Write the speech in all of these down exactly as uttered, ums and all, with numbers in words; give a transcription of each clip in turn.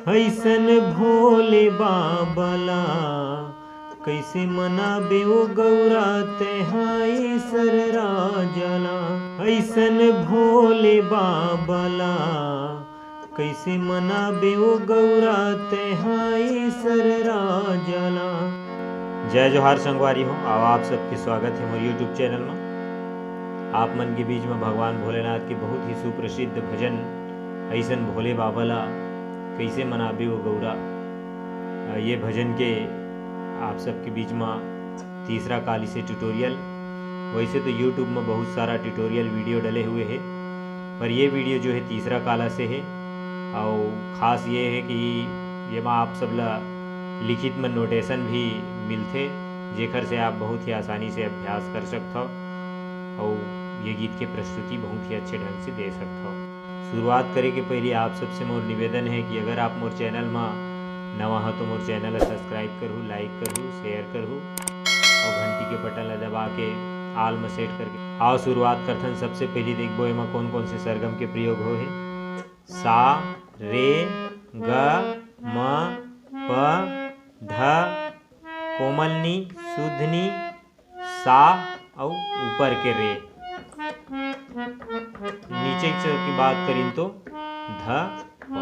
ऐसन भोले बाबा ला कइसे मनाबे ओ गौरा, तेहा ईसर राजा ला। ऐसन भोले बाबा ला कइसे मनाबे ओ गौरा, तेहा ईसर राजा ला। जय जोहार संगवारी हो, आओ आप सबके स्वागत हे मोर YouTube चैनल म। आप मन के बीच म भगवान भोलेनाथ के बहुत ही सुप्रसिद्ध भजन ऐसन भोले बाबा ला कइसे मनाबे ओ गौरा। अ, ये भजन के आप सबके बीच म तीसरा काल इसे ट्यूटोरियल। वैसे तो YouTube म बहुत सारा ट्यूटोरियल वीडियो डले हुए हे, पर ये वीडियो जो है तीसरा काला से है। और खास ये है कि ये मा आप सब ला लिखित में नोटेशन भी मिलथे, जेकर से आप बहुत ही आसानी से अभ्यास कर सकथव और ये गीत के प्रस्तुति बहुत ही अच्छे ढंग से दे सकथव। शुरुआत करे के पहले आप सबसे मोर निवेदन है कि अगर आप मोर चैनल मा नवा हो तो मोर चैनल ला सब्सक्राइब करहू, लाइक करहू, शेयर करहू और घंटी के बटन ला दबा के आल में सेट करके। आओ शुरुआत करथन। सबसे पहले देखबो एमा कौन कौन से सरगम के प्रयोग हो है। सा, रे, ग, म, प, ध, कोमलनी, शुद्धनी, सा अउ ऊपर के रे। नीचे से की बात करिन तो ध, प।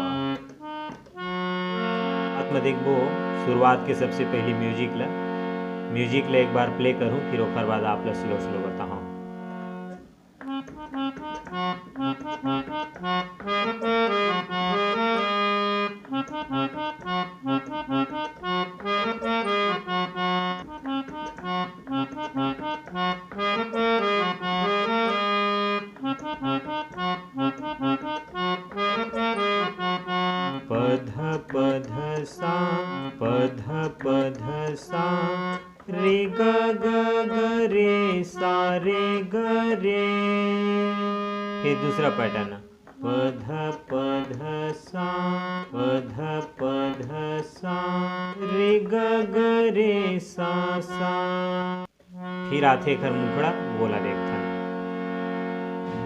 आत में देखबो शुरुआत के सबसे पहली म्यूजिक ला। म्यूजिक ला एक बार प्ले करूँ, फिर ओकर बाद आप ला स्लो स्लो बताऊँ। पध पध सा, पध पध सा, रे ग ग ग रे सा रे ग रे। फिर दूसरा पैटर्न, पध पध सा, पध पध सा, रे ग ग रे सा सा। फिर आथे एखर मुखड़ा, वोला देखथन।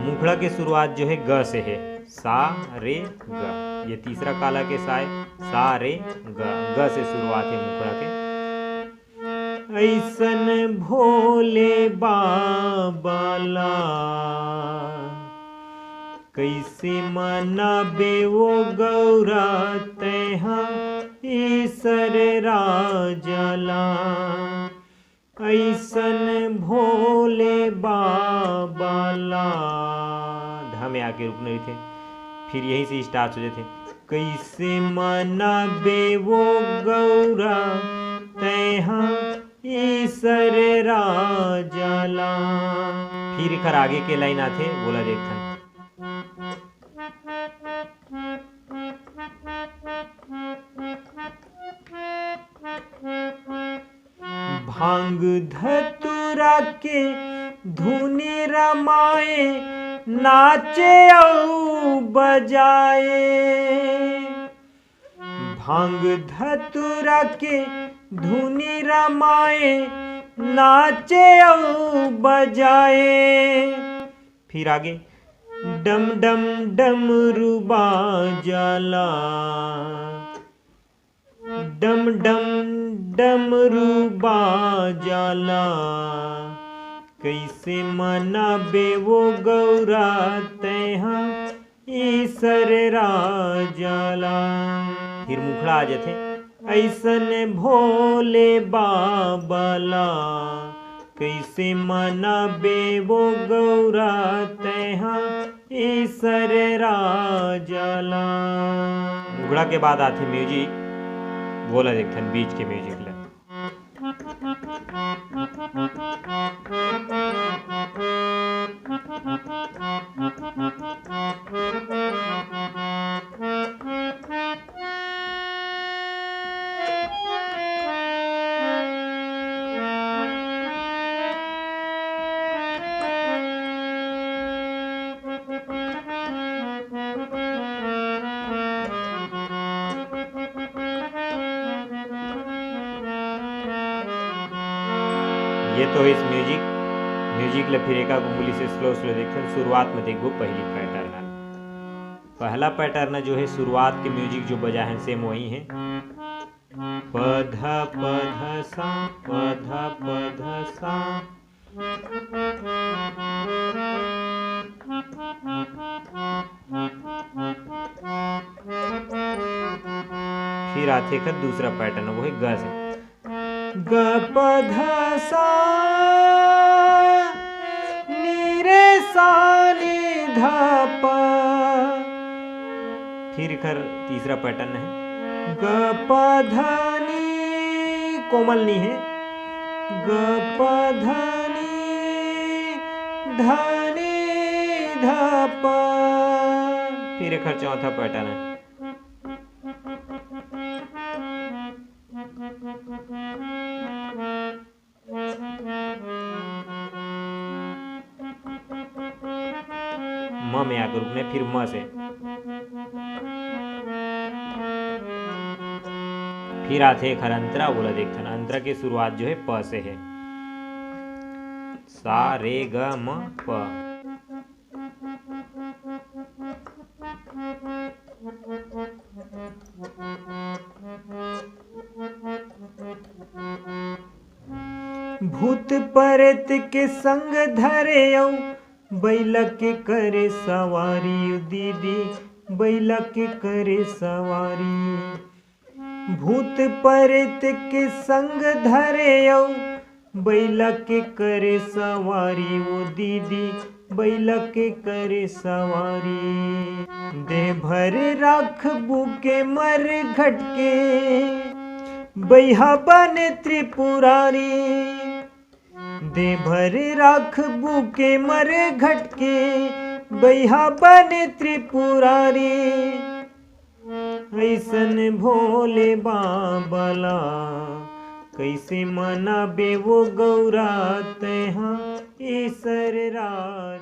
मुखड़ा के शुरुआत जो है ग से है, सा रे ग। ये तीसरा काला के सा है, सा रे ग। ग से शुरुआत है मुखड़ा के। ऐसन भोले बाबा ला कइसे मनाबे ओ गौरा, तेहा ईसर राजा ला। ऐसन भोले बाबा ला। ध में आके रुकना रहिथे, फिर यहीं से स्टार्ट हो जाथे। कइसे मनाबे ओ गौरा, तेहा ईसर राजा ला। फिर एखर आगे के लाइन आथे, वोला देखथन। भांग धतूरा के धुनी रमाए, नाचे अउ बजाए। भांग धतूरा के धुनी रमाए, नाचे अउ बजाए। फिर आगे, डम डम डमरू बाजा ला, डम डम डमरू बाजा ला, कइसे मनाबे ओ गौरा, तेहा ईसर राजा ला। फिर मुखड़ा आ जाथे, ऐसन भोले बाबा ला, कइसे मनाबे ओ गौरा, तेहा ईसर राजा ला। मुखड़ा के बाद आथे म्यूजिक, वोला देखथन बीच के म्यूजिक ला। ये तो इस म्यूजिक, म्यूजिक ले फिर एक आध उंगली से स्लो स्लो देखथन। शुरुआत में देखबो पहली पैटर्न। पहला पैटर्न जो है, शुरुआत के म्यूजिक जो बजा है, सेम वही है। पध पध सा, पध पध सा। फिर आथे एकर दूसरा पैटर्न, वो है ग से। ग पध सा, नी रे सा नी ध प। फिर एकर तीसरा पैटर्न है, ग पध नी, कोमल नी है, ग पध नी ध नी ध प। फिर एकर चौथा पैटर्न है। म में आके रुकना है, फिर म से। फिर आथे एखर अंतरा, वोला देखथन। अंतरा के शुरुआत जो है प से है। सा रे ग म प। भूत परेत के संग धरे अउ बैला के करे सवारी ओ दीदी, बैला के करे सवारी। भूत परेत के संग धरे अउ बैला के करे सवारी ओ दीदी, बैला के करे सवारी। देह भर राख बुके मर घटके, बैहा बने त्रिपुरारी। देह भर राख बुके मर घटके, बैहा बने त्रिपुरारी। अइसन भोले बाबा ला कइसे मनाबे वो गौरा तेहा, ईसर राज।